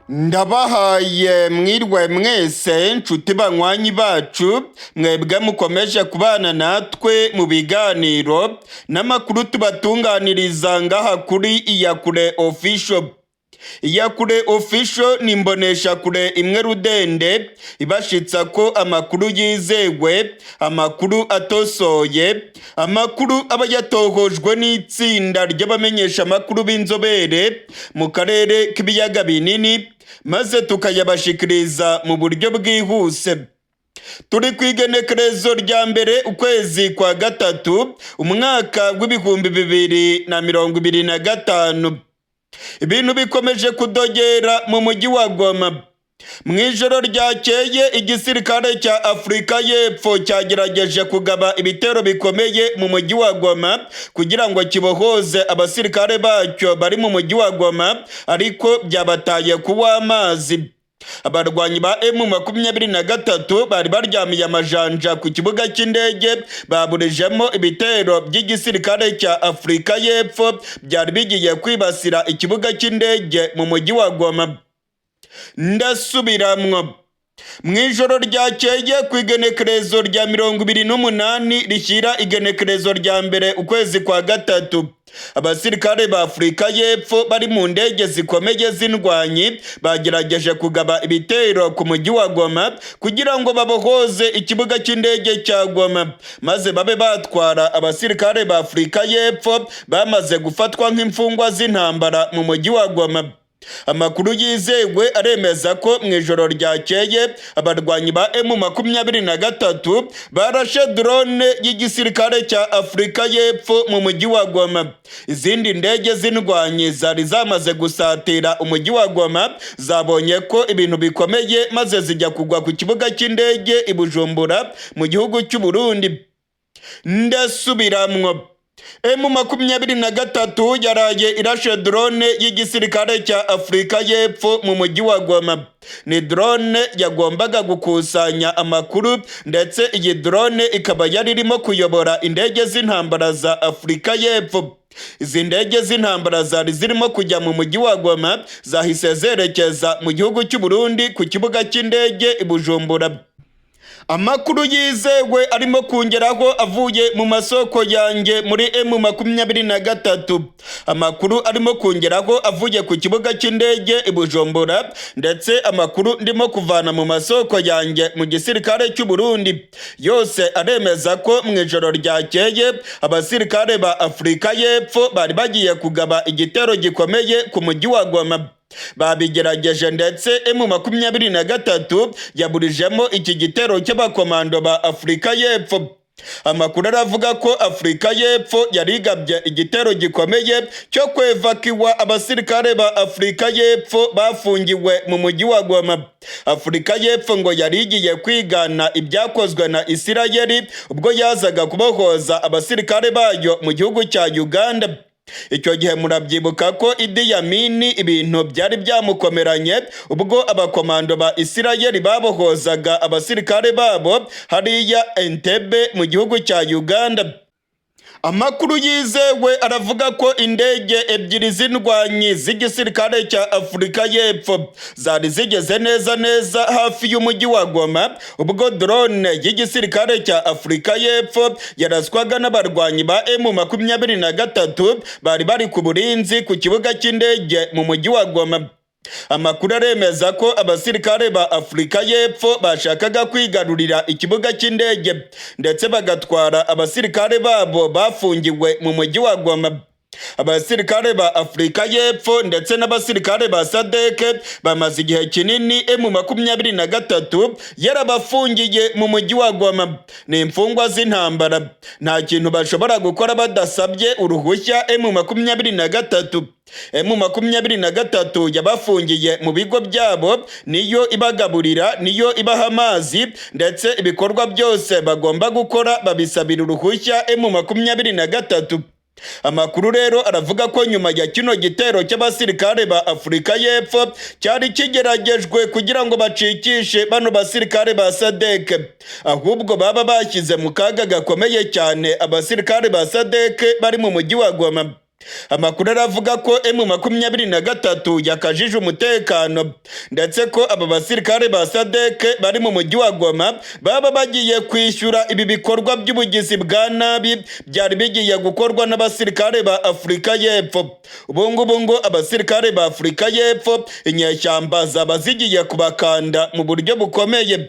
Ndabahaye mwirwe mwese, nshuti banywanyi bacu, mwebwe mukomeje kubana natwe mu biganiro n'amakuru tubatunganiriza ngaha kuri Iyakure Official. Iyakure Official ni imboneshakure imwe rudende ibashitsa ko amakuru yizewe, amakuru atosoye, amakuru aba yatohojwe n'itsinda ry'abamenyesha amakuru b'inzobere mu karere k'ibiyaga binini, maze tukayabashikiriza mu buryo bwihuse. Turi ku igenekerezo rya 1 ukwezi kwa 3, umwaka w'2025. Ibintu bikomeje kudogera mu mujyi wa Goma. Mu ijoro ryakeye, igisirikare cya Afurika y'Epfo cyagerageje kugaba ibitero bikomeye mu mujyi wa Goma kugira ngo kibohoze abasirikare bacyo bari mu mujyi wa Goma, ariko byabataye kuwa amazi. Abarwanyi ba M23 bari baryamiye amajanja ku kibuga cy'indege, baburijemo ibitero by'igisirikare cya Afurika y'Epfo byari bigiye kwibasira ikibuga cy'indege mu mujyi wa Goma. Ndasubiramwo: mu ijoro ryakeye, ku igenekerezo rya 28 rishyira igenekerezo rya 1 ukwezi kwa 3, abasirikare ba Afurika y'Epfo bari mu ndege zikomeye z'indwanyi bagerageje kugaba ibitero ku mujyi wa Goma kugira ngo babohoze ikibuga cy'indege cya Goma, maze babe batwara abasirikare ba Afurika y'Epfo bamaze gufatwa nk'imfungwa z'intambara mu mujyi wa Goma. Amakuru yizewe aremeza ko mu ijoro ryakeye abarwanyi ba M23 barashe drone y'igisirikare cya Afurika y'Epfo mu mujyi wa Goma. Izindi ndege z'indwanyi zari zamaze gusatira umujyi wa Goma zabonye ko ibintu bikomeye, maze zijya kugwa ku kibuga cy'indege i Bujumbura mu gihugu cy'u Burundi. Ndasubiramwo: M23 yaraye irashe drone y'igisirikare cya Afurika y'Epfo mu mujyi wa Goma. Ni drone yagombaga gukusanya amakuru, ndetse iyi drone ikaba yari irimo kuyobora indege z'intambara za Afurika y'Epfo. Izi ndege z'intambara zari zirimo kujya mu mujyi wa Goma zahise zerekeza mu gihugu cy'u Burundi ku kibuga cy'indege i Bujumbura. Amakuru yizewe arimo kungeraho avuye mu masoko yanjye muri M23, amakuru arimo kungeraho avuye ku kibuga cy'indege i Bujumbura, ndetse amakuru ndimo kuvana mu masoko yanjye mu gisirikare cy'u Burundi, yose aremeza ko mu ijoro ryakeye abasirikare ba Afurika y'Epfo bari bagiye kugaba igitero gikomeye ku mujyi wa Goma. Babigerageje, ndetse M23 yaburijemo iki gitero cy'abakomando ba Afurika y'Epfo. Amakuru aravuga ko Afurika y'Epfo yarigabye igitero gikomeye cyo kwevakiwa abasirikare ba Afurika y'Epfo bafungiwe mu mujyi wa Goma. Afurika y'Epfo ngo yari igiye kwigana ibyakozwe na Isirayeli ubwo yazaga kubohoza abasirikare bayo mu gihugu cya Uganda. Icyo gihe murabyibuka ko Idi Amini ibintu byari byamukomeranye ubwo abakomando ba Isirayeli babohozaga abasirikare babo hariya Entebbe mu gihugu cya Uganda. Amakuru yizewe aravuga ko indege ebyiri z'indwanyi z'igisirikare cya Afurika y'Epfo zari zigeze neza neza hafi y'umujyi wa Goma ubwo drone y'igisirikare cya Afurika y'Epfo yaraswaga n'abarwanyi ba M23 bari bari ku burinzi ku kibuga cy'indege mu mujyi wa Goma. Amakuru aremeza ko abasirikare ba Afurika y'Epfo bashakaga kwigarurira ikibuga cy'indege, ndetse bagatwara abasirikare babo bafungiwe mu mujyi wa Goma. Abasirikare ba Afurika y'Epfo ndetse n'abasirikare ba SADC bamaze igihe kinini M23 yarabafungiye mu mujyi wa Goma. Ni imfungwa z'intambara, nta kintu bashobora gukora badasabye uruhushya M23. M23 yabafungiye mu bigo byabo, niyo ibagaburira, niyo ibaha amazi, ndetse ibikorwa byose bagomba gukora babisabira uruhushya M23. Amakuru rero aravuga ko nyuma ya kino gitero cy'abasirikare ba Afurika y'Epfo cyari kigeragejwe kugira ngo bacikishe bano basirikare ba SADC, ahubwo baba bashyize mu kaga gakomeye cyane abasirikare ba SADC bari mu mujyi wa Goma. Amakuru aravuga ko M23 yakajije umutekano, ndetse ko aba basirikare ba SADC bari mu mujyi wa Goma baba bagiye kwishyura ibi bikorwa by'ubugizi bwa nabi byari bigiye gukorwa n'abasirikare ba Afurika y'Epfo. Ubu ngubu ngo abasirikare ba Afurika y'Epfo inyeshyamba zaba zigiye kubakanda mu buryo bukomeye.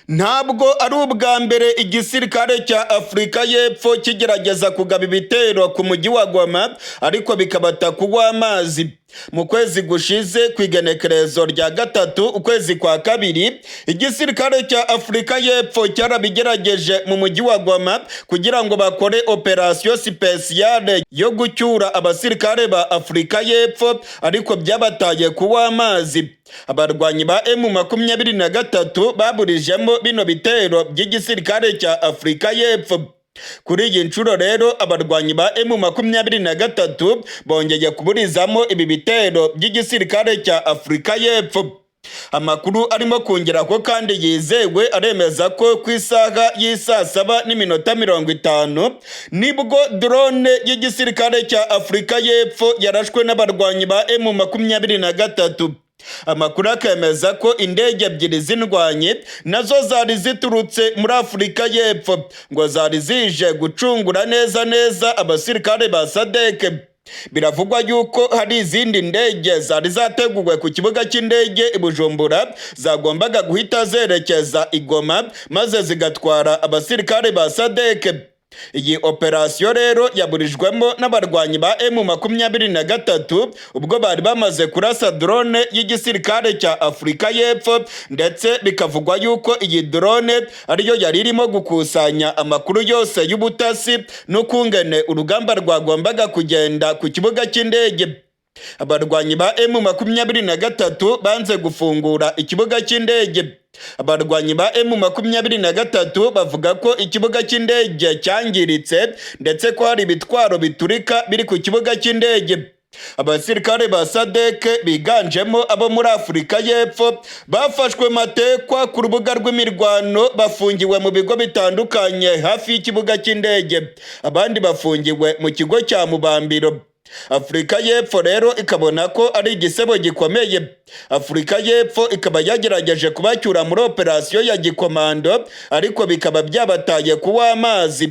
Ntabwo ari ubwa mbere igisirikare cya Afurika y'Epfo kigerageza kugaba ibitero ku mujyi wa Goma, ariko bikabata kugwa amazi. Mu kwezi gushize, ku igenekerezo rya 3 ukwezi kwa 2, igisirikare cya Afurika y'Epfo cyarabigerageje mu mujyi wa Goma kugira ngo bakore opération spéciale yo gucyura abasirikare ba Afurika y'Epfo, ariko byabataye kuwa amazi. Abarwanyi ba M23 baburijemo bino bitero by'igisirikare cya Afurika y'Epfo. Kuri iyi nshuro rero, abarwanyi ba M23 bongeye kuburizamo ibi bitero by'igisirikare cya Afurika y'Epfo. Amakuru arimo kongera ko kandi yizewe aremeza ko ku isaha y'isaa 7:50 nibwo drone y'igisirikare cya Afurika y'Epfo yarashwe n'abarwanyi ba M23. Amakuru akemeza ko indege ebyiri z'indwanyi nazo zari ziturutse muri Afurika y'Epfo, ngo zari zije gucungura neza neza abasirikare ba SADC. Biravugwa yuko hari izindi ndege zari zateguwe ku kibuga cy'indege i Bujumbura zagombaga guhita zerekeza i Goma, maze zigatwara abasirikare ba SADC. Iyi operasiyo rero yaburijwemo n'abarwanyi ba M23 ubwo bari bamaze kurasa drone y'igisirikare cya Afurika y'Epfo, ndetse bikavugwa yuko iyi drone ariyo yari irimo gukusanya amakuru yose y'ubutasi n'ukungene urugamba rwagombaga kugenda ku kibuga cy'indege. Abarwanyi ba M23 banze gufungura ikibuga cy'indege. Abarwanyi ba M23 bavuga ko ikibuga cy'indege cyangiritse, ndetse ko hari ibitwaro biturika biri ku kibuga cy'indege. Abasirikare ba SADC biganjemo abo muri Afurika y'Epfo bafashwe matekwa ku rubuga rw'imirwano, bafungiwe mu bigo bitandukanye hafi y'ikibuga cy'indege, abandi bafungiwe mu kigo cya Mubambiro. Afurika y'Epfo rero ikabona ko ari igisebo gikomeye. Afurika y'Epfo ikaba yagerageje kubacyura muri operasiyo ya gikomando, ariko bikaba byabataye kuwa amazi.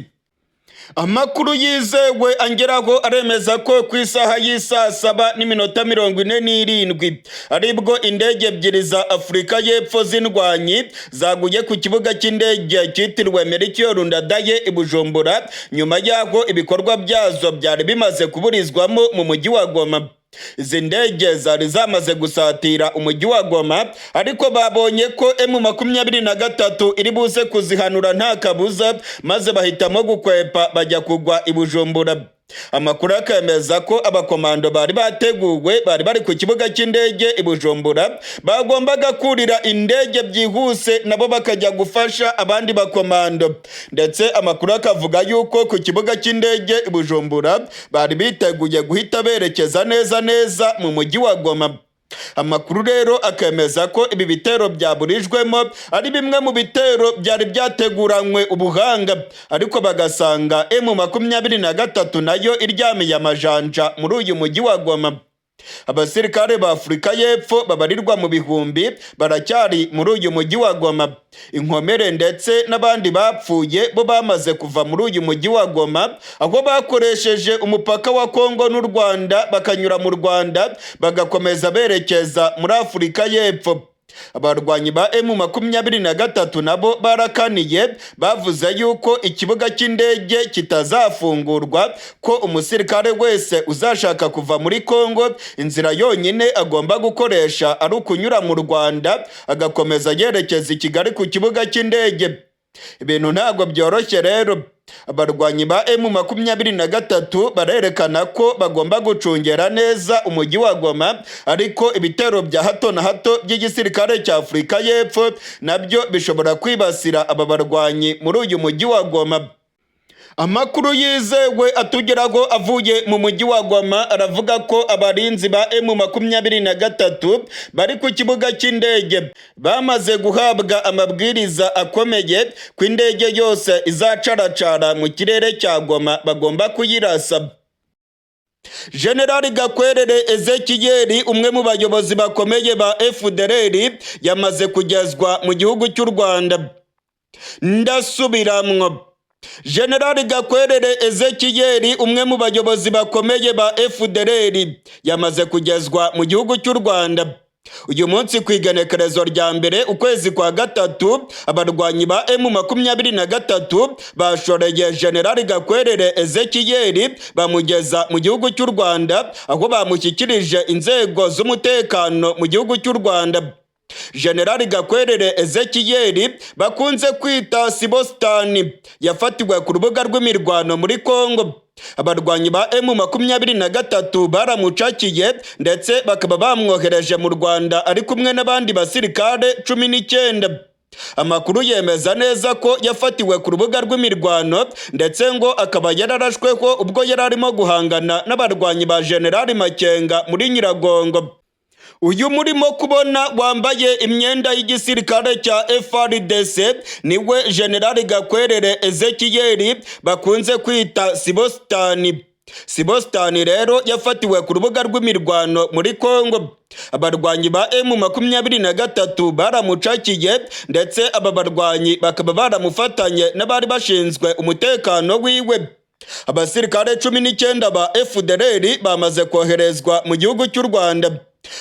Amakuru yizewe angeraho aremeza ko ku isaha y'isaa 7:47 aribwo indege ebyiri za Afurika y'Epfo z'indwanyi zaguye ku kibuga cy'indege cyitiriwe Melchior Ndadaye i Bujumbura, nyuma y'aho ibikorwa byazo byari bimaze kuburizwamo mu mujyi wa Goma. Izi ndege zari zamaze gusatira umujyi wa Goma, ariko babonye ko M23 iri buze kuzihanura nta kabuza, maze bahitamo gukwepa bajya kugwa i Bujumbura. Amakuru akemeza ko abakomando bari bateguwe bari bari ku kibuga cy'indege i Bujumbura bagombaga kurira indege byihuse, nabo bakajya gufasha abandi bakomando. Ndetse amakuru akavuga yuko ku kibuga cy'indege i Bujumbura bari biteguye guhita berekeza neza neza mu mujyi wa Goma. Amakuru rero akemeza ko ibi bitero byaburijwemo ari bimwe mu bitero byari byateguranywe ubuhanga, ariko bagasanga M23 nayo iryamiye amajanja muri uyu mujyi wa Goma. Abasirikare ba Afurika y'Epfo babarirwa mu bihumbi baracyari muri uyu mujyi wa Goma. Inkomere ndetse n'abandi bapfuye bo bamaze kuva muri uyu mujyi wa Goma, aho bakoresheje umupaka wa Kongo n'u Rwanda, bakanyura mu Rwanda bagakomeza berekeza muri Afurika y'Epfo. Abarwanyi ba M23 nabo barakaniye, bavuze yuko ikibuga cy'indege kitazafungurwa, ko umusirikare wese uzashaka kuva muri Kongo inzira yonyine agomba gukoresha ari ukunyura mu Rwanda, agakomeza yerekeza i Kigali ku kibuga cy'indege. Ibintu ntabwo byoroshye rero. Abarwanyi ba M23 barerekana ko bagomba gucungera neza umujyi wa Goma, ariko ibitero bya hato na hato by'igisirikare cya Afurika y'Epfo nabyo bishobora kwibasira aba barwanyi muri uyu mujyi wa Goma. Amakuru yizewe atugeraho avuye mu mujyi wa Goma aravuga ko abarinzi ba M23 bari ku kibuga cy'indege bamaze guhabwa amabwiriza akomeye ko indege yose izacaracara mu kirere cya Goma bagomba kuyirasa. Generali Gakwerere Ezekiyeli, umwe mu bayobozi bakomeye ba FDLR, yamaze kugezwa mu gihugu cy'u Rwanda. Ndasubiramwo, Generali Gakwerere Ezekiyeli, umwe mu bayobozi bakomeye ba FDLR, yamaze kugezwa mu gihugu cy'u Rwanda. Uyu munsi ku igenekerezo rya 1 ukwezi kwa 3, abarwanyi ba M23 bashoreye Generali Gakwerere Ezekiyeli bamugeza mu gihugu cy'u Rwanda, aho bamushyikirije inzego z'umutekano mu gihugu cy'u Rwanda. Generali Gakwerere Ezekiyeli bakunze kwita Sibositani yafatiwe ku rubuga rw'imirwano muri Kongo. Abarwanyi ba M23 baramucakiye ndetse bakaba bamwohereje mu Rwanda ari kumwe n'abandi basirikare 19. Amakuru yemeza neza ko yafatiwe ku rubuga rw'imirwano, ndetse ngo akaba yararashweho ubwo yari arimo guhangana n'abarwanyi ba Generali Makenga muri Nyiragongo. Uyu murimo kubona wambaye imyenda y'igisirikare cya FARDC niwe Generali Gakwerere Ezekiyeli bakunze kwita Sibositani. Sibositani rero yafatiwe ku rubuga rw'imirwano muri Kongo. Abarwanyi ba M23 baramucakiye, ndetse aba barwanyi bakaba baramufatanye n'abari bashinzwe umutekano wiwe. Abasirikare 19 ba FDLR bamaze koherezwa mu gihugu cy'u Rwanda.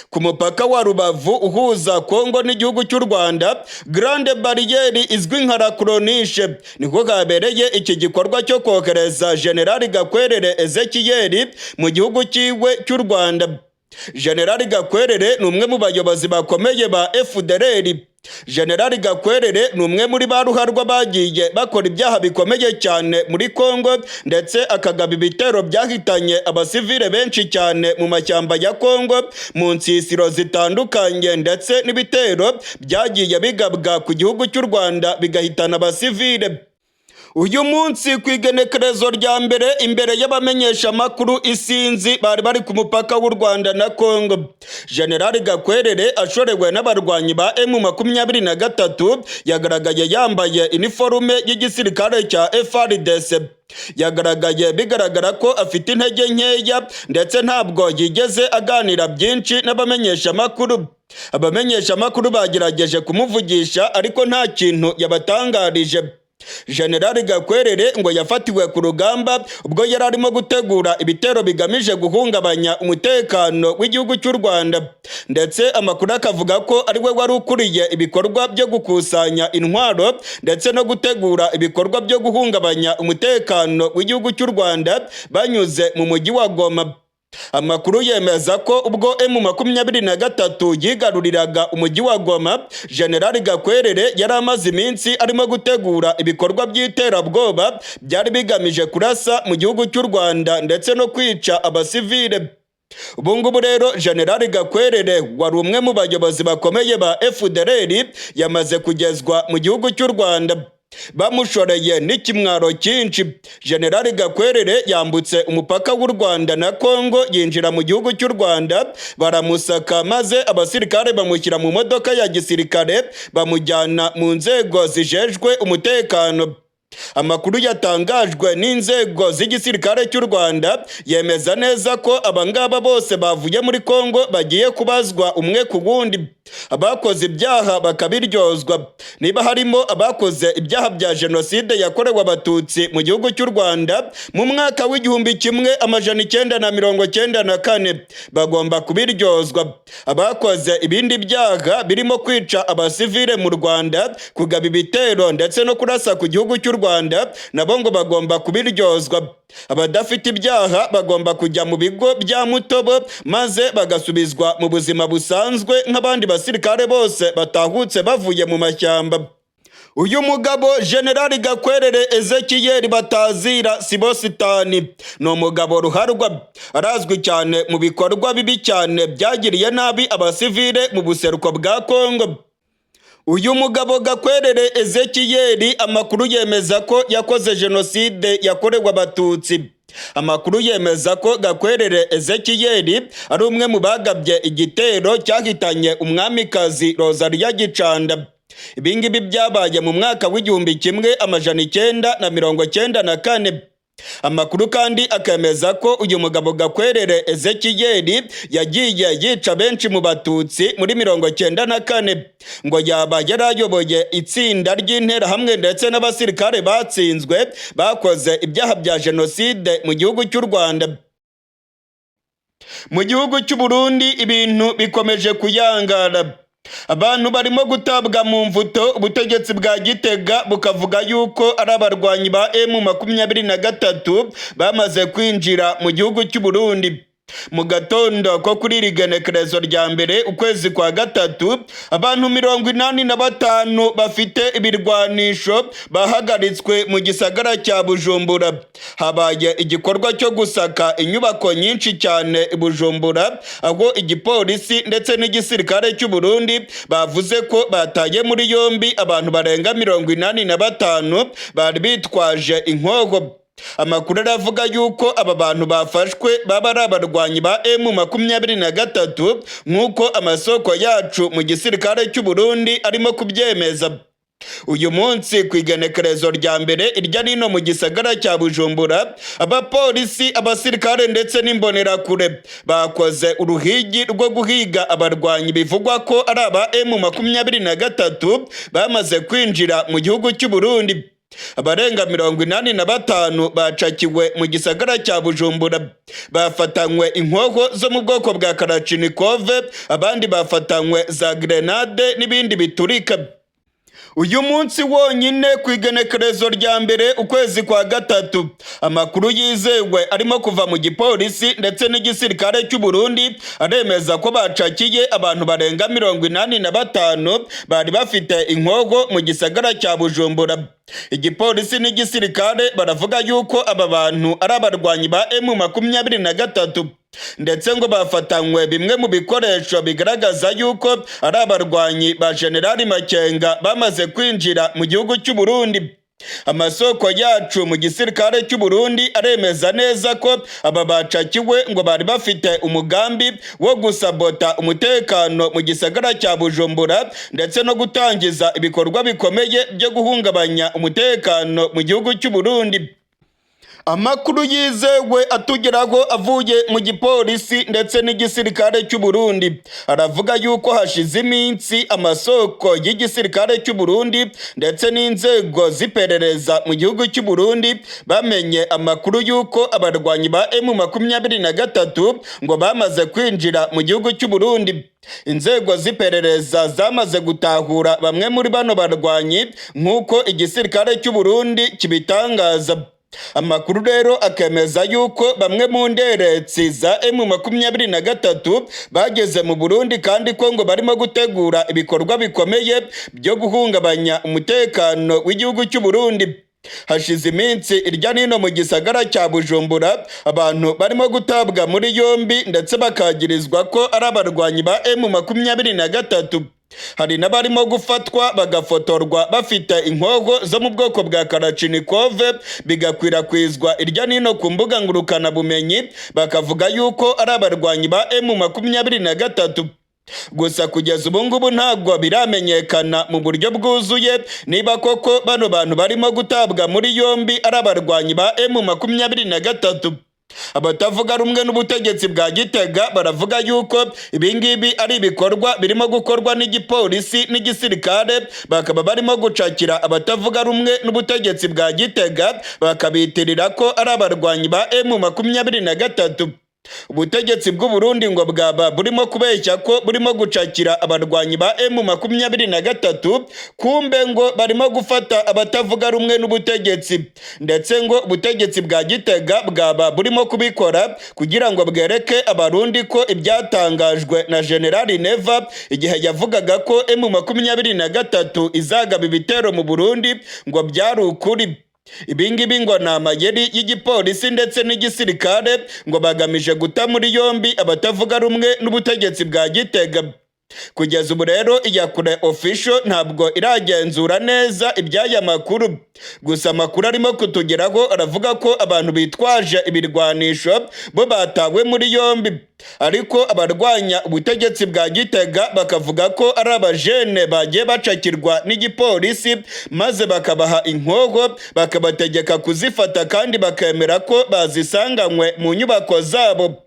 Ku mupaka wa Rubavu uhuza Kongo n'igihugu cy'u Rwanda, Grande Barrière izwi nka La Corniche, niko habereye iki gikorwa cyo kohereza Generali Gakwerere Ezekiyeli mu gihugu cyiwe cy'u Rwanda. Generali Gakwerere ni umwe mu bayobozi bakomeye ba FDLR. Generali Gakwerere ni umwe muri ba ruharwa bagiye bakora ibyaha bikomeye cyane muri Kongo, ndetse akagaba ibitero byahitanye abasivile benshi cyane mu mashyamba ya Kongo, mu nsisiro zitandukanye, ndetse n'ibitero byagiye bigabwa ku gihugu cy'u Rwanda bigahitana abasivile. Uyu munsi ku igenekerezo rya 1, imbere y'abamenyeshamakuru isinzi bari bari ku mupaka w'u Rwanda na Kongo, Generali Gakwerere ashorewe n'abarwanyi ba M23 yagaragaye yambaye iniforume y'igisirikare cya FARDC. Yagaragaye bigaragara ko afite intege nkeya, ndetse ntabwo yigeze aganira byinshi n'abamenyeshamakuru. Abamenyeshamakuru bagerageje kumuvugisha, ariko nta kintu yabatangarije. Generali Gakwerere ngo yafatiwe ku rugamba ubwo yari arimo gutegura ibitero bigamije guhungabanya umutekano w'igihugu cy'u Rwanda, ndetse amakuru akavuga ko ari we wari ukuriye ibikorwa byo gukusanya intwaro ndetse no gutegura ibikorwa byo guhungabanya umutekano w'igihugu cy'u Rwanda banyuze mu mujyi wa Goma. Amakuru yemeza ko ubwo M23 yigaruriraga umujyi wa Goma, Generali Gakwerere yari amaze iminsi arimo gutegura ibikorwa by'iterabwoba byari bigamije kurasa mu gihugu cy'u Rwanda ndetse no kwica abasivile. Ubu ngubu rero Generali Gakwerere wari umwe mu bayobozi bakomeye ba FDLR yamaze kugezwa mu gihugu cy'u Rwanda bamushoreye n'ikimwaro cyinshi. Generali Gakwerere yambutse umupaka w'u Rwanda na Kongo, yinjira mu gihugu cy'u Rwanda, baramusaka, maze abasirikare bamushyira mu modoka ya gisirikare bamujyana mu nzego zijejwe umutekano. Amakuru yatangajwe n'inzego z'igisirikare cy'u Rwanda yemeza neza ko abangaba bose bavuye muri Kongo bagiye kubazwa umwe ku wundi, abakoze ibyaha bakabiryozwa. Niba harimo abakoze ibyaha bya jenoside yakorewe Abatutsi mu gihugu cy'u Rwanda mu mwaka w'1994, bagomba kubiryozwa. Abakoze ibindi byaha birimo kwica abasivile mu Rwanda, kugaba ibitero ndetse no kurasa ku gihugu cy'u Rwanda, nabo ngo bagomba kubiryozwa. Abadafite ibyaha bagomba kujya mu bigo bya Mutobo, maze bagasubizwa mu buzima busanzwe nk'abandi basirikare bose batahutse bavuye mu mashyamba. Uyu mugabo Generali Gakwerere Ezekiyeli batazira Sibositani ni umugabo ruharwa, arazwi cyane mu bikorwa bibi cyane byagiriye nabi abasivile mu buseruko bwa Kongo. Uyu mugabo Gakwerere Ezekiyeli, amakuru yemeza ko yakoze jenoside yakorewe Abatutsi. Amakuru yemeza ko Gakwerere Ezekiyeli ari umwe mu bagabye igitero cyahitanye umwamikazi Rosalia Gicanda. Ibingibi byabaye mu mwaka w'1994. Amakuru kandi akemeza ko uyu mugabo Gakwerere Ezekiyeli yagiye yica benshi mu Batutsi muri 94, ngo yaba yarayoboye itsinda ry'interahamwe ndetse n'abasirikare batsinzwe bakoze ibyaha bya jenoside mu gihugu cy'u Rwanda. Mu gihugu cy'u Burundi ibintu bikomeje kuyangara, abantu barimo gutabwa mu mvuto, ubutegetsi bwa Gitega bukavuga yuko ari abarwanyi ba M23 bamaze kwinjira mu gihugu cy'u Burundi. Mu gatondo ko kuri iri genekerezo rya 1 ukwezi kwa 3, abantu 85 bafite ibirwanisho bahagaritswe mu gisagara cya Bujumbura. Habaye igikorwa cyo gusaka inyubako nyinshi cyane i Bujumbura, aho igipolisi ndetse n'igisirikare cy'u Burundi bavuze ko bataye muri yombi abantu barenga 85 bari bitwaje inkoho. Amakuru aravuga yuko aba bantu bafashwe baba ari abarwanyi ba M23, nk'uko amasoko yacu mu gisirikare cy'u Burundi arimo kubyemeza. Uyu munsi ku igenekerezo rya 1, irya nino mu gisagara cya Bujumbura, abapolisi, abasirikare ndetse n'imbonerakure bakoze uruhigi rwo guhiga abarwanyi bivugwa ko ari aba M23 bamaze kwinjira mu gihugu cy'u Burundi. Abarenga 85 bacakiwe mu gisagara cya Bujumbura, bafatanywe inkoho zo mu bwoko bwa Kalachnikov, abandi bafatanywe za grenade n'ibindi biturika. Uyu munsi wonyine ku igenekerezo rya 1 ukwezi kwa 3, amakuru yizewe arimo kuva mu gipolisi ndetse n'igisirikare cy'u Burundi aremeza ko bacakiye abantu barenga 85 bari bafite inkoho mu gisagara cya Bujumbura. Igipolisi n'igisirikare baravuga yuko aba bantu ari abarwanyi ba M23, ndetse ngo bafatanywe bimwe mu bikoresho bigaragaza yuko ari abarwanyi ba Generali Makenga bamaze kwinjira mu gihugu cy'u Burundi. Amasoko yacu mu gisirikare cy'u Burundi aremeza neza ko aba bacakiwe ngo bari bafite umugambi wo gusabota umutekano mu gisagara cya Bujumbura ndetse no gutangiza ibikorwa bikomeye byo guhungabanya umutekano mu gihugu cy'u Burundi. Amakuru yizewe atugeraho avuye mu gipolisi ndetse n'igisirikare cy'u Burundi aravuga yuko hashize iminsi amasoko y'igisirikare cy'u Burundi ndetse n'inzego z'iperereza mu gihugu cy'u Burundi bamenye amakuru yuko abarwanyi ba M23 ngo bamaze kwinjira mu gihugu cy'u Burundi. Inzego z'iperereza zamaze gutahura bamwe muri bano barwanyi, nk'uko igisirikare cy'u Burundi kibitangaza. Amakuru rero akemeza yuko bamwe mu nderetsi za M23 bageze mu Burundi, kandi ko ngo barimo gutegura ibikorwa bikomeye byo guhungabanya umutekano w'igihugu cy'u Burundi. Hashize iminsi irya nino mu gisagara cya Bujumbura abantu barimo gutabwa muri yombi ndetse bakagirizwa ko ari abarwanyi ba M23. Hari n'abarimo gufatwa bagafotorwa bafite inkoho zo mu bwoko bwa Kalachnikov, bigakwirakwizwa irya nino ku mbuga ngurukanabumenyi, bakavuga yuko ari abarwanyi ba M23. Gusa kugeza ubu ngubu ntabwo biramenyekana mu buryo bwuzuye niba koko bano bantu barimo gutabwa muri yombi ari abarwanyi ba M23. Abatavuga rumwe n'ubutegetsi bwa Gitega baravuga yuko ibingibi ari ibikorwa birimo gukorwa n'igipolisi n'igisirikare, bakaba barimo gucakira abatavuga rumwe n'ubutegetsi bwa Gitega bakabitirira ko ari abarwanyi ba M23. Ubutegetsi bw'u Burundi ngo bwaba burimo kubeshya ko burimo gucakira abarwanyi ba M23, kumbe ngo barimo gufata abatavuga rumwe n'ubutegetsi, ndetse ngo ubutegetsi bwa Gitega bwaba burimo kubikora kugira ngo bwereke Abarundi ko ibyatangajwe na General Neva igihe yavugaga ko M23 izagaba ibitero mu Burundi ngo byari ukuri. Ibingibi ngo ni amayeri y'igipolisi ndetse n'igisirikare, ngo bagamije guta muri yombi abatavuga rumwe n'ubutegetsi bwa Gitega. Kugeza ubu rero, Iyakure Official ntabwo iragenzura neza iby'aya makuru, gusa amakuru arimo kutugeraho aravuga ko abantu bitwaje ibirwanisho bo batawe muri yombi, ariko abarwanya ubutegetsi bwa Gitega bakavuga ko ari abajene bagiye bacakirwa n'igipolisi, maze bakabaha inkoho, bakabategeka kuzifata, kandi bakemera ko bazisanganywe mu nyubako zabo.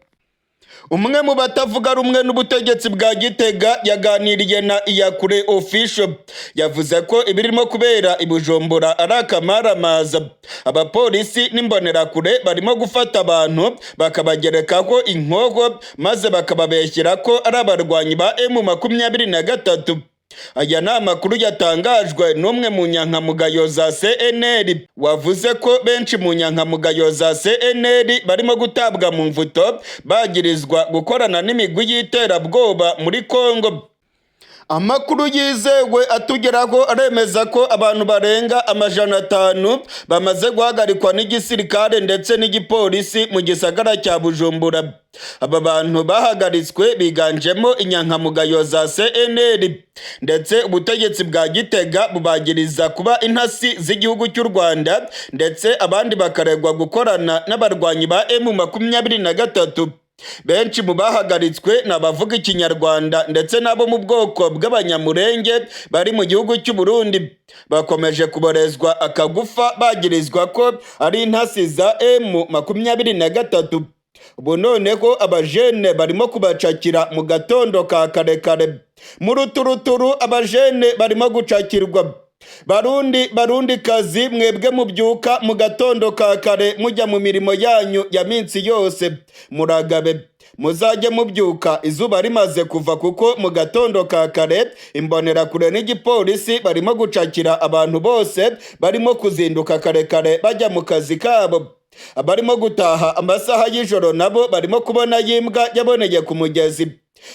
Umwe mu batavuga rumwe n'ubutegetsi bwa Gitega yaganiriye na Iyakure Official, yavuze ko ibirimo kubera i Bujumbura ari akamaramaza. Abapolisi n'imbonerakure barimo gufata abantu, bakabagerekaho inkoho, maze bakababeshyera ko ari abarwanyi ba M23. Aya ni amakuru yatangajwe n'umwe mu nyankamugayo za CNL, wavuze ko benshi mu nyankamugayo za CNL barimo gutabwa mu mvuto, bagirizwa gukorana n'imigwi y'iterabwoba muri Kongo. Amakuru yizewe atugeraho aremeza ko abantu barenga 500 bamaze guhagarikwa n'igisirikare ndetse n'igipolisi mu gisagara cya Bujumbura. Aba bantu bahagaritswe biganjemo inyankamugayo za CNL, ndetse ubutegetsi bwa Gitega bubagiriza kuba intasi z'igihugu cy'u Rwanda, ndetse abandi bakaregwa gukorana n'abarwanyi ba M23. Benshi mu bahagaritswe ni abavuga Ikinyarwanda ndetse n'abo mu bwoko bw'Abanyamurenge bari mu gihugu cy'u Burundi. Bakomeje kuborezwa akagufa, bagirizwa ko ari intasi za M23. Ubu noneho abajene barimo kubacakira mu gatondo ka karekare, mu ruturuturu abajene barimo gucakirwa. Barundi, Barundi kazi, mwebwe mubyuka mu gatondo ka kare mujya mu mirimo yanyu ya minsi yose, muragabe, muzajye mubyuka izuba rimaze kuva, kuko mu gatondo ka kare imbonerakure n'igipolisi barimo gucakira abantu bose barimo kuzinduka kare kare bajya mu kazi kabo. Abarimo gutaha amasaha y'ijoro nabo barimo kubona y'imbwa yaboneye ku mugezi.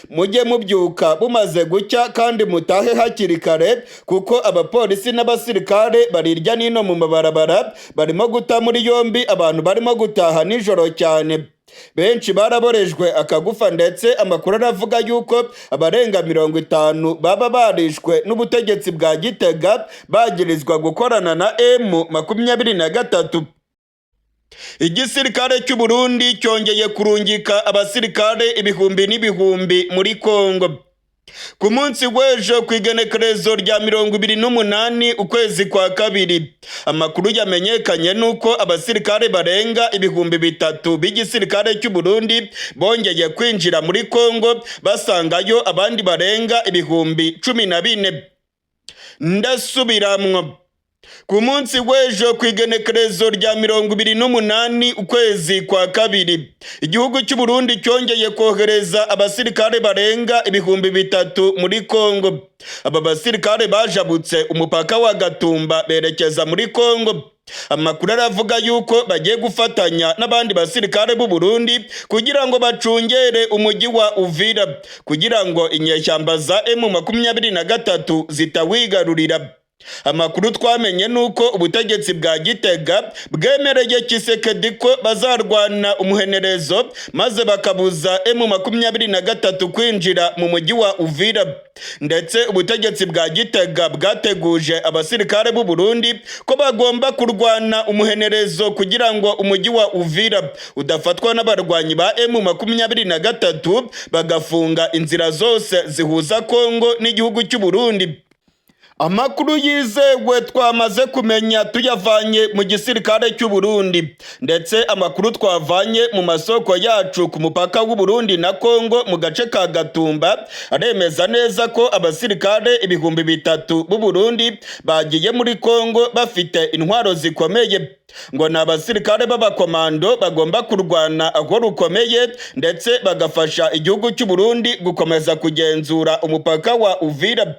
Mujye mubyuka bumaze gucya kandi mutahe hakiri kare, kuko abapolisi n'abasirikare bari irya nino mu mabarabara, barimo guta muri yombi abantu barimo gutaha nijoro cyane. Benshi baraborejwe akagufa, ndetse amakuru aravuga yuko abarenga 50 baba barishwe n'ubutegetsi bwa Gitega, bagirizwa gukorana na M23. Igisirikare cy'u Burundi cyongeye kurungika abasirikare ibihumbi n'ibihumbi muri Kongo. Ku munsi w'ejo, ku igenekerezo rya 28 ukwezi kwa kabiri, amakuru yamenyekanye nuko abasirikare barenga 3000 b'igisirikare cy'u Burundi bongeye kwinjira muri Kongo, basangayo abandi barenga 14,000. Ndasubiramwo: ku munsi w'ejo, ku igenekerezo rya 28 ukwezi kwa kabiri, igihugu cy'u Burundi cyongeye kohereza abasirikare barenga 3000 muri Kongo. Aba basirikare bajabutse umupaka wa Gatumba berekeza muri Kongo. Amakuru aravuga yuko bagiye gufatanya n'abandi basirikare b'u Burundi kugira ngo bacungere umujyi wa Uvira, kugira ngo inyeshyamba za M23 zitawigarurira. Amakuru twamenye nuko ubutegetsi bwa Gitega bwemereye Tshisekedi ko bazarwana umuhenerezo, maze bakabuza M23 kwinjira mu mujyi wa Uvira. Ndetse ubutegetsi bwa Gitega bwateguje abasirikare b'u Burundi ko bagomba kurwana umuhenerezo kugira ngo umujyi wa Uvira udafatwa n'abarwanyi ba M23, bagafunga inzira zose zihuza Kongo n'igihugu cy'u Burundi. Amakuru yizewe twamaze kumenya tuyavanye mu gisirikare cy'u Burundi, ndetse amakuru twavanye mu masoko yacu ku mupaka w'u Burundi na Kongo mu gace ka Gatumba, aremeza neza ko abasirikare 3000 b'u Burundi bagiye muri Kongo bafite intwaro zikomeye. Ngo ni abasirikare b'abakomando bagomba kurwana aho rukomeye, ndetse bagafasha igihugu cy'u Burundi gukomeza kugenzura umupaka wa Uvira.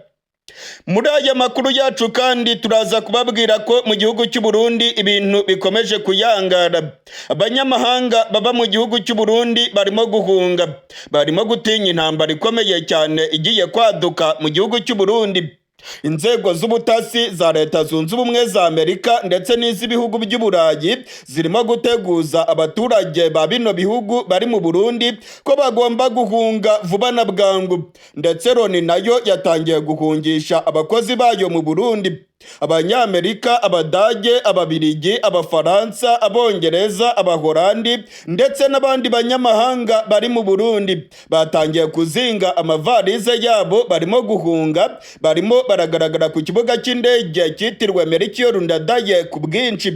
Muri aya makuru yacu kandi turaza kubabwira ko mu gihugu cy'u Burundi ibintu bikomeje kuyangara. Abanyamahanga baba mu gihugu cy'u Burundi barimo guhunga, barimo gutinya intambara ikomeye cyane igiye kwaduka mu gihugu cy'u Burundi. Inzego z'ubutasi za Leta Zunze Ubumwe za Amerika ndetse n'iz'ibihugu by'Uburayi zirimo guteguza abaturage ba bino bihugu bari mu Burundi ko bagomba guhunga vuba na bwangu. Ndetse Loni nayo yatangiye guhungisha abakozi bayo mu Burundi. Abanyamerika, Abadage, Ababirigi, Abafaransa, Abongereza, Abahorandi ndetse n'abandi banyamahanga bari mu Burundi batangiye kuzinga amavarize yabo, barimo guhunga, barimo baragaragara ku kibuga cy'indege cyitiriwe Melchior Ndadaye ku bwinshi.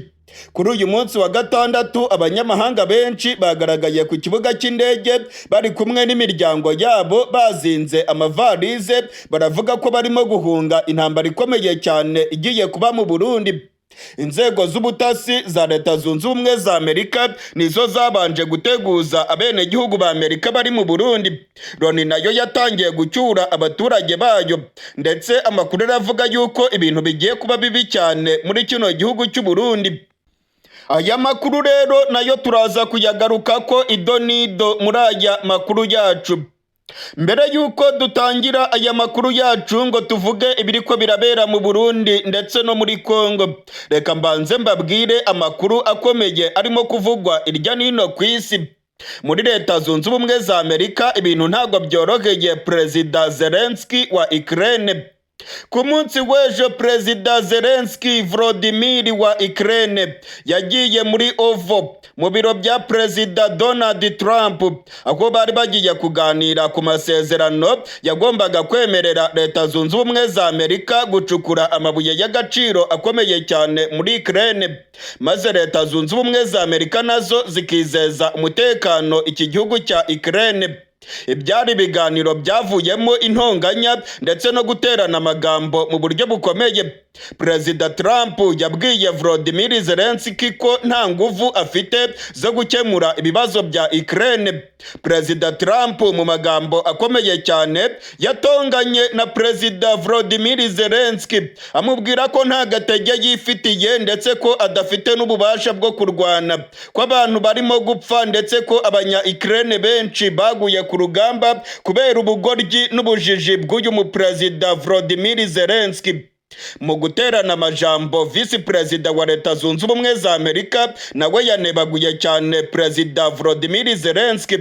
Kuri uyu munsi wa gatandatu, abanyamahanga benshi bagaragaye ku kibuga cy'indege bari kumwe n'imiryango yabo, bazinze amavarize, baravuga ko barimo guhunga intambara ikomeye cyane igiye kuba mu Burundi. Inzego z'ubutasi za Leta Zunze Ubumwe za Amerika nizo zabanje guteguza abenegihugu ba Amerika bari mu Burundi. Loni nayo yatangiye gucyura abaturage bayo, ndetse amakuru aravuga yuko ibintu bigiye kuba bibi cyane muri kino gihugu cy'u Burundi. Aya makuru rero nayo turaza kuyagaruka ko idonido muri aya makuru yacu. Mbere y'uko dutangira aya makuru yacu ngo tuvuge ibiriko birabera mu Burundi ndetse no muri Kongo, reka mbanze mbabwire amakuru akomeye arimo kuvugwa irya nino ku isi. Muri Leta Zunze Ubumwe za Amerika ibintu ntabwo byoroheye Perezida Zelensky wa Ukraine. Ku munsi w'ejo, Perezida Zelensky Volodymyr wa Ukraine yagiye muri Oval, mu biro bya Perezida Donald Trump, aho bari bagiye kuganira ku masezerano yagombaga kwemerera Leta Zunze Ubumwe za Amerika gucukura amabuye y'agaciro akomeye cyane muri Ukraine, maze Leta Zunze Ubumwe za Amerika nazo zikizeza umutekano iki gihugu cya Ukraine. Ibyari ibiganiro byavuyemo intonganya ndetse no guterana amagambo mu buryo bukomeye. Perezida Trump yabwiye Volodymyr Zelensky ko nta nguvu afite zo gukemura ibibazo bya Ukraine. Perezida Trump mu magambo akomeye cyane yatonganye na Perezida Volodymyr Zelensky, amubwira ko nta gatege yifitiye, ndetse ko adafite n'ububasha bwo kurwana, ko abantu barimo gupfa, ndetse ko abanya Ukraine benshi baguye ku rugamba kubera ubugoryi n'ubujiji bw'uyu muperezida Volodymyr Zelensky. Mu guterana amajambo, Visi Perezida wa Leta Zunze Ubumwe za Amerika nawe yanebaguye cyane Perezida Volodymyr Zelensky.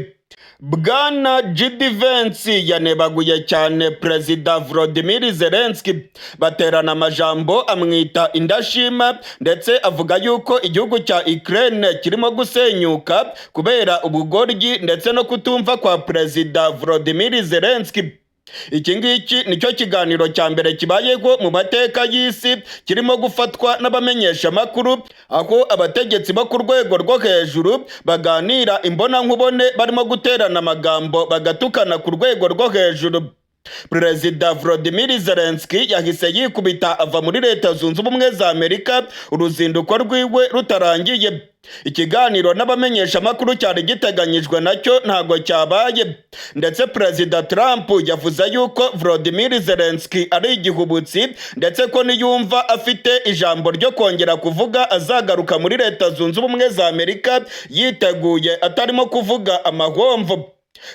Bwana JD Vance yanebaguye cyane Perezida Volodymyr Zelensky, baterana amajambo, amwita indashima, ndetse avuga yuko igihugu cya Ukraine kirimo gusenyuka kubera ubugoryi ndetse no kutumva kwa Perezida Volodymyr Zelensky. Iki ngiki nicyo kiganiro cya mbere kibayeho mu mateka y'isi kirimo gufatwa n'abamenyeshamakuru, aho abategetsi bo ku rwego rwo hejuru baganira imbonankubone, barimo guterana amagambo, bagatukana ku rwego rwo hejuru. Perezida Volodymyr Zelensky yahise yikubita ava muri Leta Zunze Ubumwe za Amerika uruzinduko rwiwe rutarangiye. Ikiganiro n'abamenyeshamakuru cyari giteganyijwe nacyo ntago cyabaye. Ndetse Perezida Trump yavuze yuko Volodymyr Zelensky ari igihubutsi, ndetse ko niyumva afite ijambo ryo kongera kuvuga azagaruka muri Leta Zunze Ubumwe za Amerika yiteguye, atarimo kuvuga amahomvo.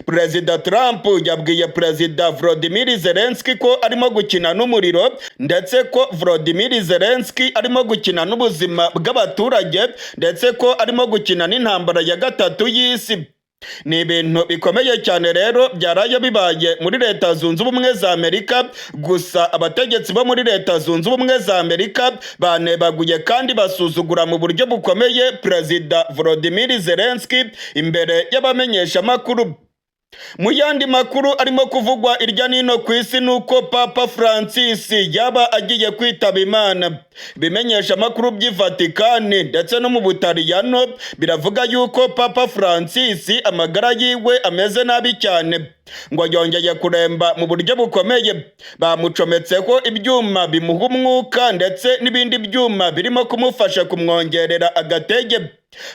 Perezida Trump yabwiye Perezida Volodymyr Zelensky ko arimo gukina n'umuriro, ndetse ko Volodymyr Zelensky arimo gukina n'ubuzima bw'abaturage, ndetse ko arimo gukina n'intambara ya gatatu y'isi. Ni ibintu bikomeye cyane rero byaraye bibaye muri Leta Zunze Ubumwe za Amerika. Gusa abategetsi bo muri Leta Zunze Ubumwe za Amerika banebaguye kandi basuzugura mu buryo bukomeye Perezida Volodymyr Zelensky imbere y'abamenyeshamakuru. Mu yandi makuru arimo kuvugwa irya nino ku isi, ni uko Papa Francis yaba agiye kwitaba Imana. Ibimenyesha amakuru by'i Vatikani ndetse no mu Butaliyano biravuga yuko Papa Francis amagara yiwe ameze nabi cyane, ngo yongeye kuremba mu buryo bukomeye. Bamucometseho ibyuma bimuha umwuka ndetse n'ibindi byuma birimo kumufasha kumwongerera agatege.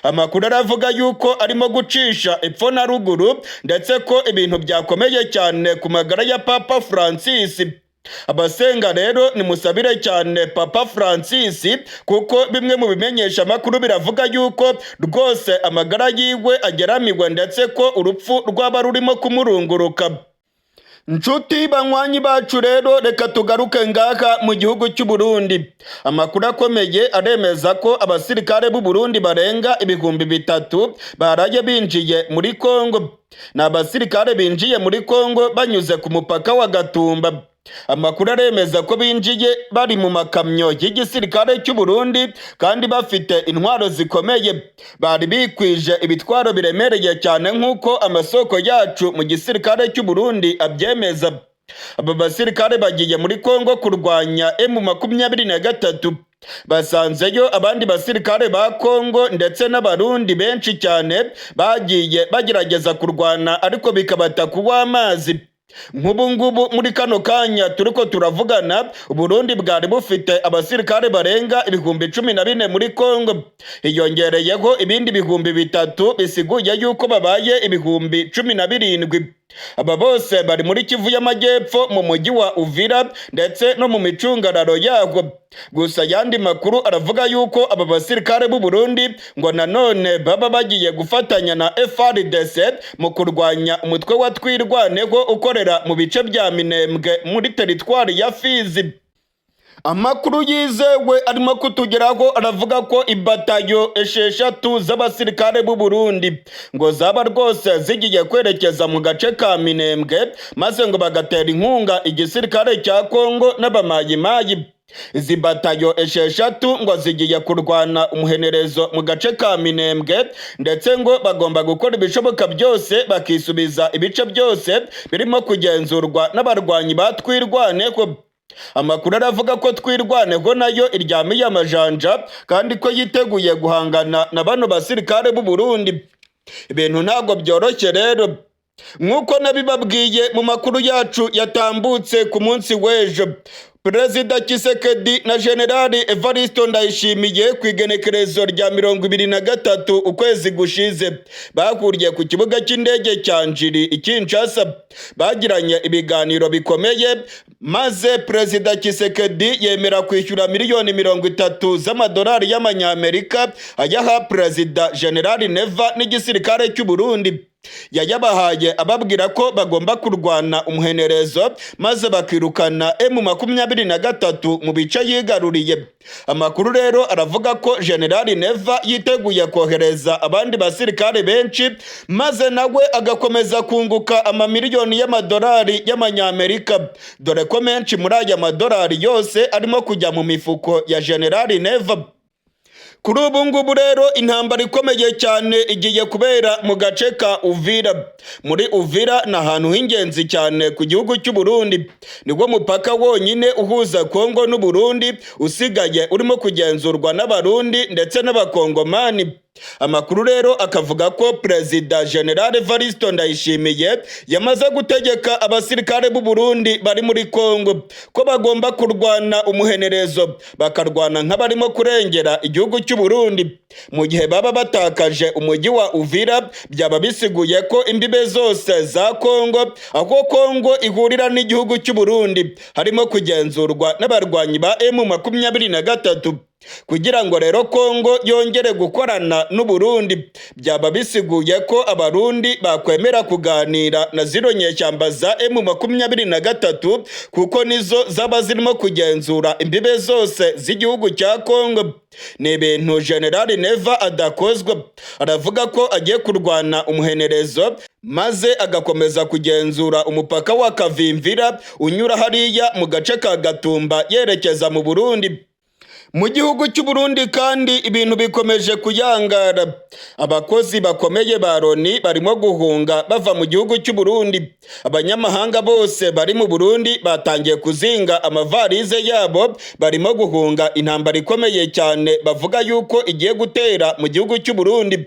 Amakuru aravuga yuko arimo gucisha epfo na ruguru, ndetse ko ibintu byakomeye cyane ku magara ya Papa Francis. Abasenga rero, nimusabire cyane Papa Francis, kuko bimwe mu bimenyesha amakuru biravuga yuko rwose amagara yiwe ageramiwe, ndetse ko urupfu rwaba rurimo kumurunguruka. Nshuti banywanyi bacu rero, reka tugaruke ngaha mu gihugu cy'u Burundi. Amakuru akomeye aremeza ko abasirikare b'u Burundi barenga 3000 baraye binjiye muri Kongo. Ni abasirikare binjiye muri Kongo banyuze ku mupaka wa Gatumba. Amakuru aremeza ko binjiye bari mu makamyo y'igisirikare cy'u Burundi kandi bafite intwaro zikomeye. Bari bikwije ibitwaro biremereye cyane, nk'uko amasoko yacu mu gisirikare cy'u Burundi abyemeza. Aba basirikare bagiye muri Kongo kurwanya M23. Basanzeyo abandi basirikare ba Kongo ndetse n'Abarundi benshi cyane bagiye bagerageza kurwana, ariko bikabata kuw'amazi. Nk'ubu ngubu muri kano kanya turiko turavugana, Uburundi bwari bufite abasirikare barenga 14,000 muri Kongo, hiyongereyeho ibindi 3000, bisiguye yuko babaye 17,000. Aba bose bari muri Kivu y'Amajyepfo, mu mujyi wa Uvira ndetse no mu micungararo yawo. Gusa ayandi makuru aravuga yuko aba basirikare b'u Burundi ngo nanone baba bagiye gufatanya na FARDC mu kurwanya umutwe wa Twirwaneho ukorera mu bice bya Minembwe muri teritwari ya Fizi. Amakuru yizewe arimo kutugeraho aravuga ko ibatayo 6 z'abasirikare b'u Burundi ngo zaba rwose zigiye kwerekeza mu gace ka Minembwe, maze ngo bagatera inkunga igisirikare cya Kongo n'abamayimayi. Izi batayo 6 ngo zigiye kurwana umuhenerezo mu gace ka Minembwe, ndetse ngo bagomba gukora ibishoboka byose bakisubiza ibice byose birimo kugenzurwa n'abarwanyi ba Twirwaneho. Amakuru aravuga ko Twirwaneho nayo iryamiye amajanja kandi ko yiteguye guhangana na bano basirikare b'u Burundi. Ibintu ntabwo byoroshye rero. Nk'uko nabibabwiye mu makuru yacu yatambutse ku munsi w'ejo, Perezida Tshisekedi na Generali Evaristo Ndayishimiye ku igenekerezo rya 23 ukwezi gushize bahuriye ku kibuga cy'indege cya Njiri i Kinshasa, bagiranye ibiganiro bikomeye, maze Perezida Tshisekedi yemera kwishyura miliyoni 30 z'amadolari y'Amanyamerika ayaha Perezida Generali Neva n'igisirikare cy'u Burundi. Yayabahaye ababwira ko bagomba kurwana umuhenerezo maze bakirukana M23 mu bice yigaruriye. Amakuru rero aravuga ko Generali Neva yiteguye kohereza abandi basirikare benshi, maze nawe agakomeza kunguka amamiliyoni y'amadolari y'Amanyamerika, dore ko menshi muri aya madolari yose arimo kujya mu mifuko ya Generali Neva. Kuri ubu ngubu rero, intambara ikomeye cyane igiye kubera mu gace ka Uvira. Muri Uvira ni ahantu h'ingenzi cyane ku gihugu cy'u Burundi. Nibwo mupaka wonyine uhuza Kongo n'u Burundi usigaye urimo kugenzurwa n'Abarundi ndetse n'Abakongomani. Amakuru rero akavuga ko Perezida General Evaristo Ndayishimiye yamaze gutegeka abasirikare b'u Burundi bari muri Kongo ko bagomba kurwana umuhenerezo, bakarwana nk'abarimo kurengera igihugu cy'u Burundi. Mu gihe baba batakaje umujyi wa Uvira, byaba bisiguye ko imbibe zose za Kongo, aho Kongo ihurira n'igihugu cy'u Burundi, harimo kugenzurwa n'abarwanyi ba M23. Kugira ngo rero Kongo yongere gukorana n'u Burundi, byaba bisiguye ko Abarundi bakwemera kuganira na zino nyeshyamba za M23, kuko nizo zaba zirimo kugenzura imbibe zose z'igihugu cya Kongo. Ni ibintu General Neva adakozwa. Aravuga ko agiye kurwana umuhenerezo maze agakomeza kugenzura umupaka wa Kavimvira unyura hariya mu gace ka Gatumba yerekeza mu Burundi. Mu gihugu cy'u Burundi kandi ibintu bikomeje kuyangara. Abakozi bakomeye ba Loni barimo guhunga bava mu gihugu cy'u Burundi. Abanyamahanga bose bari mu Burundi batangiye kuzinga amavarize yabo, barimo guhunga intambara ikomeye cyane bavuga yuko igiye gutera mu gihugu cy'u Burundi.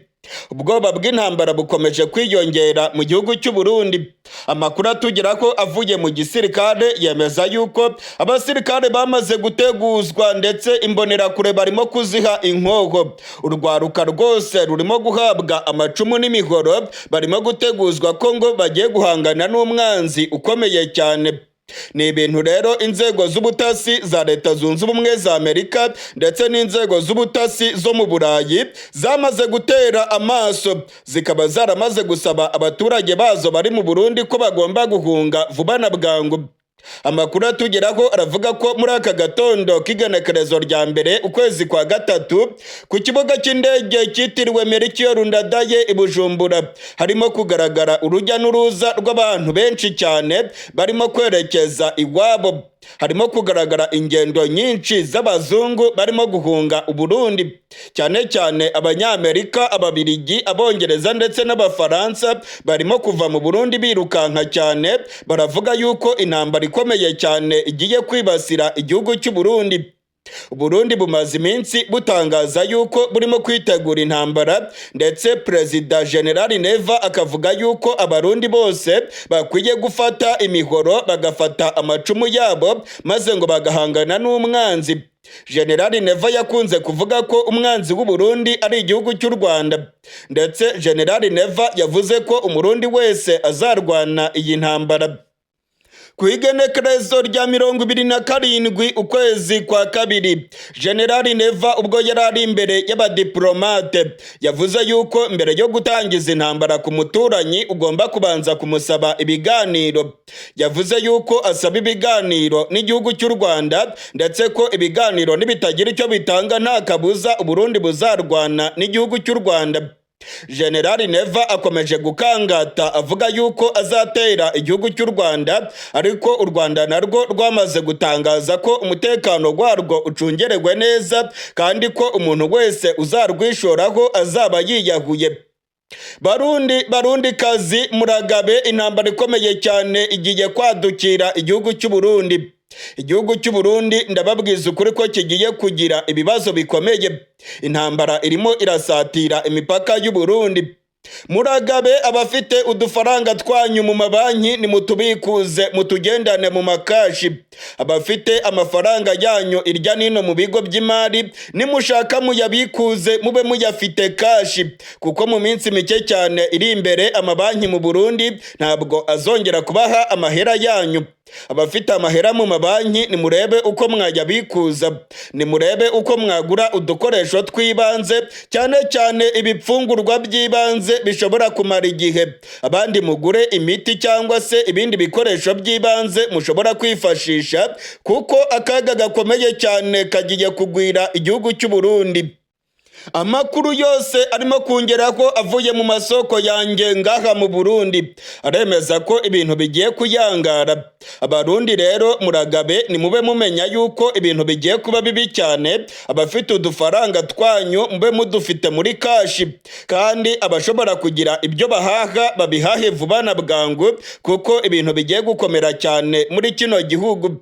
Ubwoba bw'intambara bukomeje kwiyongera mu gihugu cy'u Burundi. Amakuru atugera ko avuye mu gisirikare yemeza yuko abasirikare bamaze guteguzwa, ndetse imbonerakure barimo kuziha inkoho. Urwaruka rwose rurimo guhabwa amacumu n'imihoro, barimo guteguzwa ko ngo bagiye guhangana n'umwanzi ukomeye cyane. Ni ibintu rero inzego z'ubutasi za Leta Zunze Ubumwe za Amerika ndetse n'inzego z'ubutasi zo mu Burayi zamaze gutera amaso, zikaba zaramaze gusaba abaturage bazo bari mu Burundi ko bagomba guhunga vuba na bwangu. Amakuru atugeraho aravuga ko muri aka gatondo k'igenekerezo rya 1 ukwezi kwa 3, ku kibuga cy'indege cyitiriwe Melchior Ndadaye i Bujumbura, harimo kugaragara urujya n'uruza rw'abantu benshi cyane barimo kwerekeza iwabo. Harimo kugaragara ingendo nyinshi z'abazungu barimo guhunga Uburundi, cyane cyane Abanyamerika, Ababirigi, Abongereza ndetse n'Abafaransa barimo kuva mu Burundi birukanka cyane. Baravuga yuko intambara ikomeye cyane igiye kwibasira igihugu cy'u Burundi. Burundi bumaze iminsi butangaza yuko burimo kwitegura intambara, ndetse Perezida General Neva akavuga yuko Abarundi bose bakwiye gufata imihoro, bagafata amacumu yabo, maze ngo bagahangana n'umwanzi. General Neva yakunze kuvuga ko umwanzi w'u Burundi ari igihugu cy'u Rwanda, ndetse General Neva yavuze ko Umurundi wese azarwana iyi ntambara. Ku igenekerezo rya 27 ukwezi kwa 2, General Neva ubwo yari ari imbere y'abadiplomate yavuze yuko mbere yo gutangiza intambara ku muturanyi ugomba kubanza kumusaba ibiganiro. Yavuze yuko asaba ibiganiro n'igihugu cy'u Rwanda, ndetse ko ibiganiro nibitagira icyo bitanga nta kabuza Uburundi buzarwana n'igihugu cy'u Rwanda. General Neva akomeje gukangata avuga yuko azatera igihugu cy'u Rwanda, ariko u Rwanda narwo rwamaze gutangaza ko umutekano warwo ucungerewe neza, kandi ko umuntu wese uzarwishoraho azaba yiyahuye. Barundi, Barundi kazi, muragabe, intambara ikomeye cyane igiye kwadukira igihugu cy'u Burundi. Igihugu cy'u Burundi, ndababwiza ukuri ko kigiye kugira ibibazo bikomeye. Intambara irimo irasatira imipaka y'u Burundi. Muragabe, abafite udufaranga twanyu mu mabanki nimutubikuze, mutugendane mu makashi. Abafite amafaranga yanyu irya nino mu bigo by'imari, nimushaka muyabikuze, mube muyafite cash, kuko mu minsi mike cyane iri imbere amabanki mu Burundi ntabwo azongera kubaha amahera yanyu. Abafite amahera mu mabanki, nimurebe uko mwayabikuza, nimurebe uko mwagura udukoresho tw'ibanze, cyane cyane ibifungurwa by'ibanze bishobora kumara igihe. Abandi mugure imiti cyangwa se ibindi bikoresho by'ibanze mushobora kwifashisha, kuko akaga gakomeye cyane kagiye kugwira igihugu cy'u Burundi. Amakuru yose arimo kungeraho avuye mu masoko yanjye ngaha mu Burundi aremeza ko ibintu bigiye kuyangara. Abarundi rero muragabe, nimube mumenya yuko ibintu bigiye kuba bibi cyane. Abafite udufaranga twanyu mube mudufite muri cash, kandi abashobora kugira ibyo bahaha babihahe vuba na bwangu, kuko ibintu bigiye gukomera cyane muri kino gihugu.